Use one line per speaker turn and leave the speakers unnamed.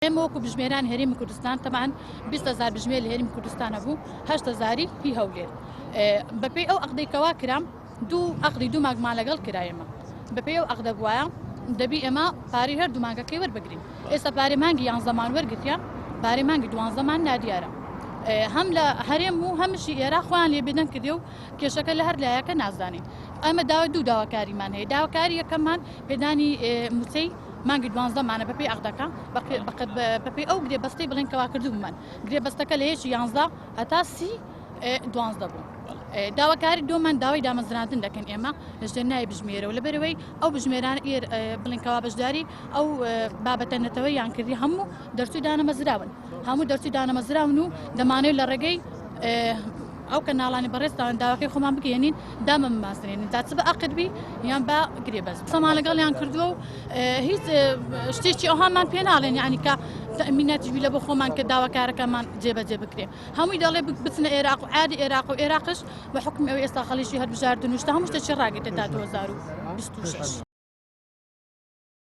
ئێمە وەکو بژمێران هەرێمی کوردستان تەبعەن 20 هەزار بژمێر لە هەرێمی کوردستان هەبوو، 8 هەزاری هی هەولێر. بەپێی ئەو عەقدەی کەوا کرا دوو عەقدی دوو مانگمان لەگەڵ کرا ئێمە بەپێی ئەو عەقدە بوایە دەبی ئێمە پارەی هەر دوو مانگەکەی وەربگرین. ئێستا پارەی مانگی یانزەمان وەرگرتیە پارەی مانگی دوانزەمان نادیارە. هەم لە هەرێم و هەمشی ئێرا خۆیان لێ بێدەنگ کردێ و کێشەکە لە هەر لایەکە نازانین. ئەمە داوای دوو داواکاریمان هەیە داواکاری یەکەممان پێدانی موچەی مانگی دوانزەمانە بەپێی عەقدەکە بەپێی ئەو گرێبەستەی بڵێن کەوا کردوومان گرێبەستەکە لە یەکی یانزە هەتا سی دوانزدە بوو داواکاری دومان داوای دامەزراندن دەکەن ئێمە لەژێر ناوی بژمێرەوە لەبەرەوەی ئەو بژمێران بڵێن کەوا بەشداری ئەو بابەتە نەتەوەیان کردی هەموو دەرچوو دانەمەزراون هەموو دەرچوو دانەمەزراون و دەمانەوێت لە ڕێگەی ئەو کەناڵانی بەڕێزتان داواکەی خۆمان بگەێنین دامە مازرێنین تا چ بە ئەقد بی یان بە گرێبەست قسەمان لەگەڵیان کردووە و هیچ شتێکی ئەوهامان پێ ناڵێن یعنی کە تەمیناتیش بی لە بۆ خۆمان کە داواکارەکەمان جێبەجێ بکرێ هەمووی دەڵێ بچنە عێراق و عادی عێراق و عێراقش بە حکومی ئەوەی ئێستا خەڵیشی هەربژاردن و شتە هەموو شتێکی ڕاگرتە تا 2026.